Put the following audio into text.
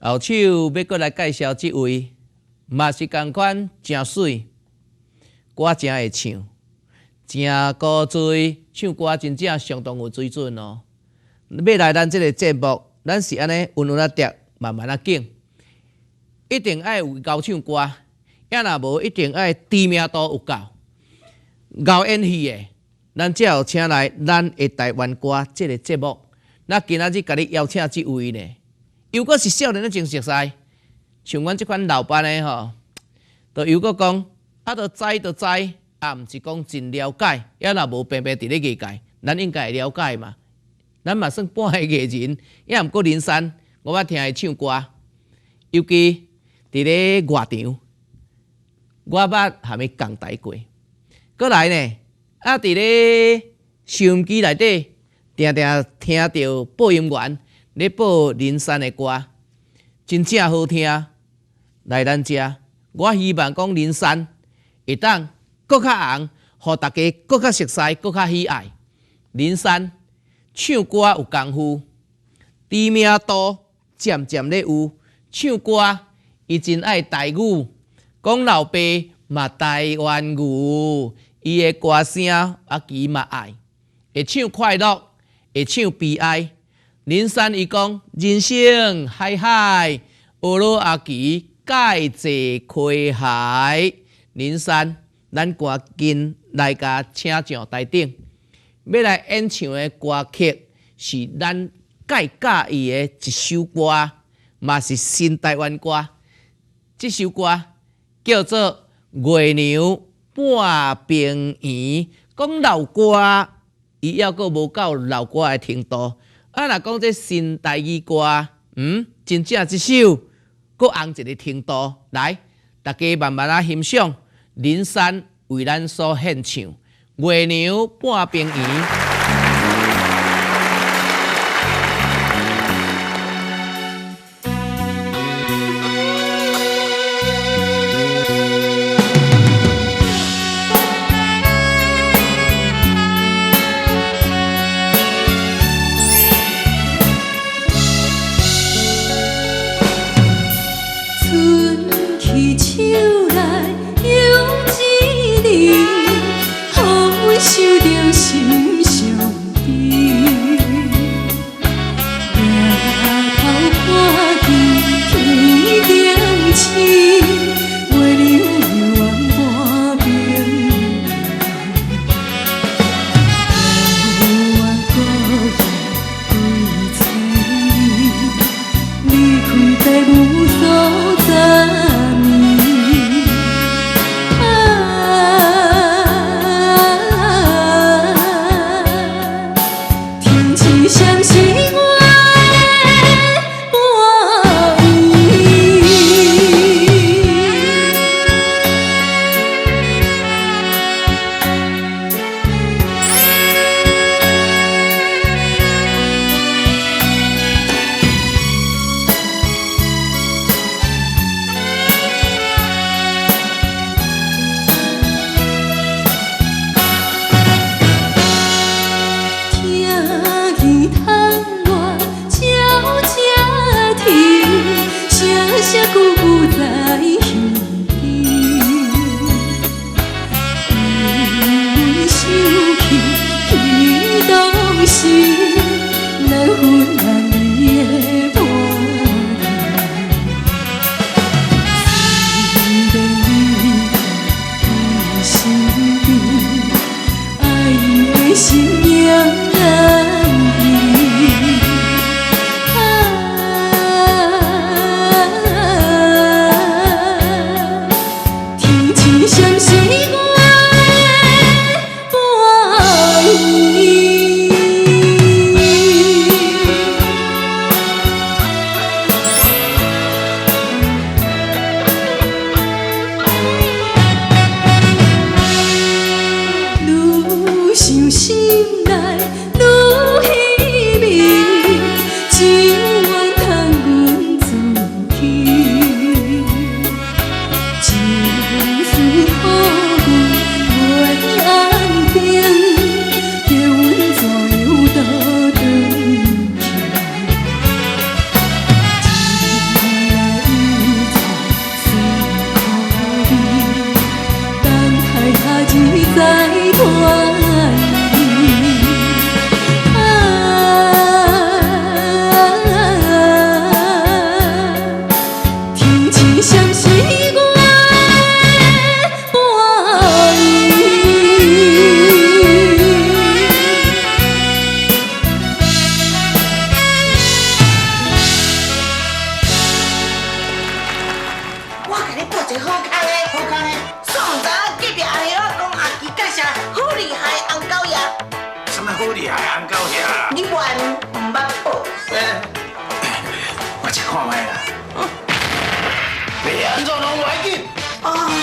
後手欲閣來介紹這位，嘛是仝款誠媠，歌誠會唱，誠古錐，唱歌真正相當有水準哦。欲來咱這个節目，咱是按呢穩穩仔碟，慢慢仔景，一定愛有𠢕唱歌，抑若無一定愛知名度有夠，𠢕演戲的，咱才有請來咱的台灣歌這个節目。咱今仔日共你邀請這位呢，又閣是少年的真熟似，像阮這款老班的吼，就又閣講，啊，就知就知，啊，毋是講真了解，抑若無平平佇咧藝界，咱應該會了解嘛。咱嘛算半個藝人，抑毋過林珊，我捌聽伊唱歌，尤其佇咧外場，我捌含伊仝台過。閣來呢，啊，佇咧收音機內底，定定聽著播音員咧播林珊的歌，真正好聽。來咱遮，我希望講林珊會當閣較紅，予大家閣較熟似，閣較喜愛。林珊唱歌有功夫，知名度漸漸咧有。唱歌伊真愛台語，講老爸嘛台灣語，伊的歌聲阿奇嘛愛，會唱快樂，會唱悲哀。林珊伊講人生海海，學了阿奇蓋濟溪海。林珊，咱趕緊來共請上台頂，欲來演唱的歌曲是咱介佮意的一首歌，嘛是新台灣歌。這首歌叫做《月娘半邊圓》。講老歌，伊猶閣無到老歌的程度。啊，若講這新台語歌，真正這首閣紅一个程度。來，大家慢慢仔欣賞林珊為咱所獻唱《月娘半邊圓》。伸起手來搖一字，予阮受著心傷。厲害，紅到遐啦。你原毋捌報。我試看覓啦。欲按怎攏無要緊。啊！